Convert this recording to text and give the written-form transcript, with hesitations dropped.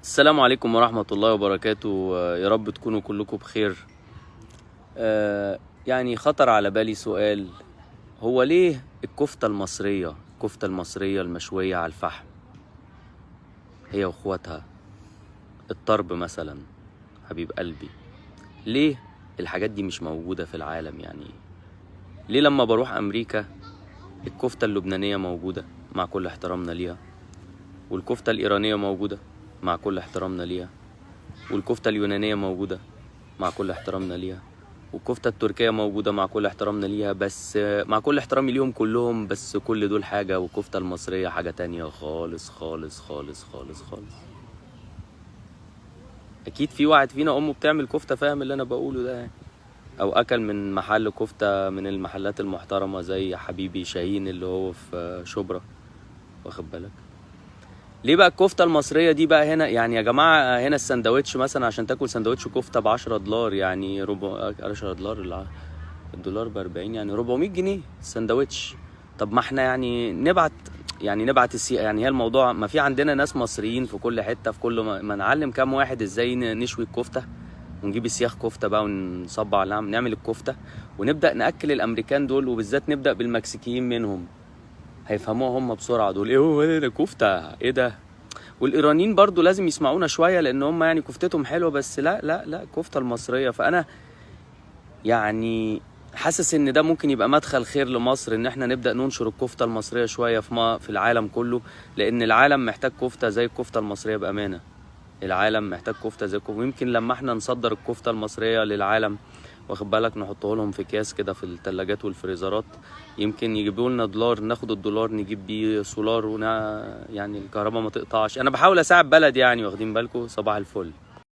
السلام عليكم ورحمة الله وبركاته. يا رب تكونوا كلكم بخير. يعني خطر على بالي سؤال، هو ليه الكفتة المصرية، الكفتة المصرية المشوية على الفحم هي واخواتها، الطرب مثلا حبيب قلبي، ليه الحاجات دي مش موجودة في العالم؟ يعني ليه لما بروح أمريكا الكفتة اللبنانية موجودة مع كل احترامنا ليها، والكفتة الإيرانية موجودة مع كل احترامنا ليها، والكفتة اليونانية موجودة مع كل احترامنا ليها، والكفتة التركية موجودة مع كل احترامنا ليها، بس مع كل احترامي ليهم كلهم، بس كل دول حاجة والكفتة المصرية حاجة تانية خالص خالص خالص خالص خالص. أكيد في واحد فينا أمه بتعمل كفتة فاهم اللي أنا بقوله ده يعني، أو أكل من محل كفتة من المحلات المحترمة زي حبيبي شاهين اللي هو في شبرا، واخد بالك؟ ليه بقى الكفتة المصرية دي بقى هنا؟ يعني يا جماعة هنا السندوتش مثلا عشان تاكل سندوتش كفته ب $10، يعني ربع $10، الدولار ب 40، يعني 400 جنيه السندوتش. طب ما احنا يعني نبعت، يعني نبعت السي، يعني هي الموضوع ما في عندنا ناس مصريين في كل حتة، في كل ما نعلم كام واحد ازاي نشوي الكفتة، ونجيب السياخ كفته بقى ونصبع نعمل الكفتة ونبدا ناكل الامريكان دول، وبالذات نبدا بالمكسيكيين منهم، هيفهموها هم بسرعة دول، ايه هو ده كفته ايه ده. والايرانيين برضو لازم يسمعونا شوية، لان هم يعني كفتتهم حلوة، بس لا لا لا الكفتة المصرية. فانا يعني حاسس ان ده ممكن يبقى مدخل خير لمصر، ان احنا نبدا ننشر الكفتة المصرية شوية في العالم كله، لان العالم محتاج كفته زي الكفتة المصرية بامانه. العالم محتاج كفته زي الكفته، ويمكن لما احنا نصدر الكفتة المصرية للعالم، واخد بالك، نحطه لهم في اكياس كده في الثلاجات والفريزرات، يمكن يجيبوا لنا دولار، ناخد الدولار نجيب بيه سولار يعني الكهرباء ما تقطعش. انا بحاول اساعد بلد يعني، واخدين بالكم؟ صباح الفل.